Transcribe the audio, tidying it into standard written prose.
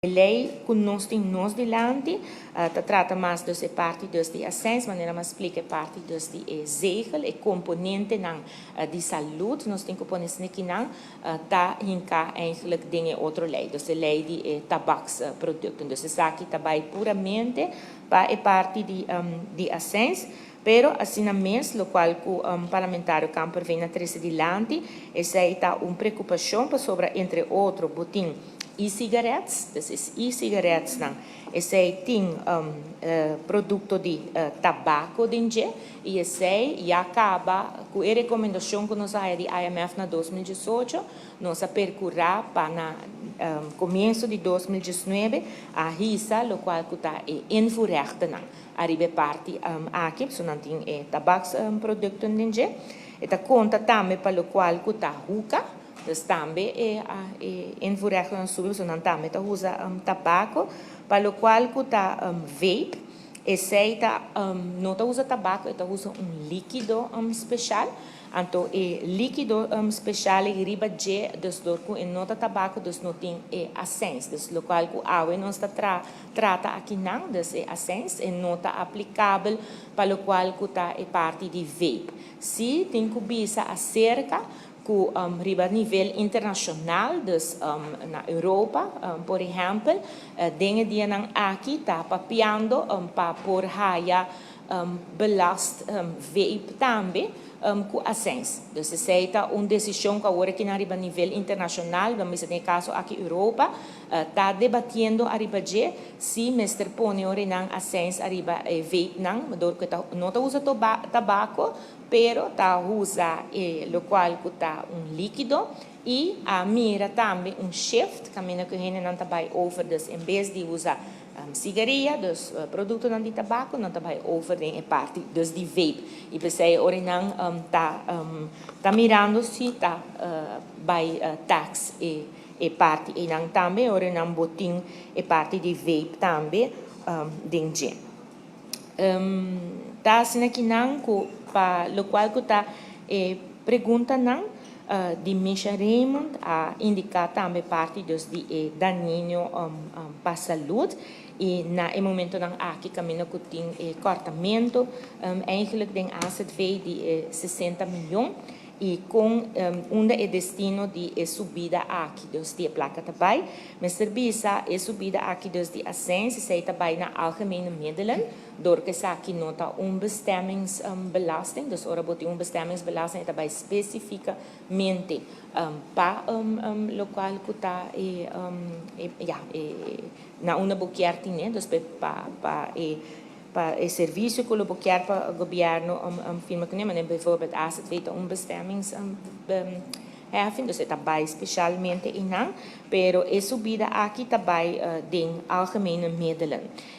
Lei ku nos tin nos dilanti ta trata mas dus e parti dus di accijns, manera m'a splika, e parti dus di e zegel, e komponentenan di salú, nos tin ku pone nan ta hinka eigenlijk den e otro lei, dus e lei di tabaksproducten. Dus esaki ta bai puramente pa e parti di accijns. Pero asina mes, lokual ku parlamentario Kamperveen a trese dilanti, esei ta un preokupashon pasobra, entre otro, bo tin e-cigarettes, dus e-cigarettes nan, esei tin produkto di tabako den dje, i esei ya kaba ku e rekomendashon ku nos a di IMF na 2018, nos a perkurá pa na komienso di 2019 a hisa lokual ku ta e invoerrechten nan ariba parti aki, so nan tin e tabaksproducten den dje. E ta konta tambe pa lokual ku ta hookah, dus tambe e invoerrechten subi, so nan tambe ta usa tabako, pa lokual ku ta vape, esei ta no ta usa tabako, e ta usa un líkido spesial. Anto e líkido spesial e riba dje, dus dor ku e no ta tabako, dus no tin e accijns. Dus lokual ku awe nos ta trata akinan, dus e accijns, e no ta aplikabel pa lokual ku ta e parti di vape. Si tin ku bisa aserka ku riba nivel internashonal, dus na Europa, por ehèmpel, den dianan aki ta papiando pa por haya belast vape tambe ku accijns. Dus esei ta un desishon ku awor aki na riba nivel internashonal, ban bisa den kaso aki Europa, ta debatiendo ariba dje, si mester pone nan accijns ariba vape nan, dor ku ta, no ta usa tabako, pero ta usa lokual ku ta un líkido i a mira tambe un shift, kaminda ku hendenan ta bai over, dus en bes di usa sigaria, dus produktonan di tabako, nan ta bai over den e parti, dus di vape. I p'esei ora nan ta mirando si ta bai tax e parti einan tambe, ora nan bo tin e parti di vape tambe den dje. Ta asina akinan ku pa lokual ku ta e preguntanan di Misha Raymond a indiká tambe parti dus di e daño pa salú i na e momentonan aki kaminda ku tin e kortamentu eigenlijk den AZV di 60 mion i kon unda e destino di e subida aki, dus di e plaka ta bai. Mester bisa, e subida aki dus di accijns, esei ta bai na algemene middelen, dor ku esaki no ta un bestemmingsbelasting, dus ora bo tin un bestemmingsbelasting, ta bai spesífikamente pa lokual ku ta e, ja, e, na unda bo kier tin, dus pa e servisio ku bo kier pa gobièrnu firma kuné, maar bijvoorbeeld AZV ta un bestemmingsheffing, dus ta bai spesialmente einan, pero e subida aki ta bai den algemene middelen.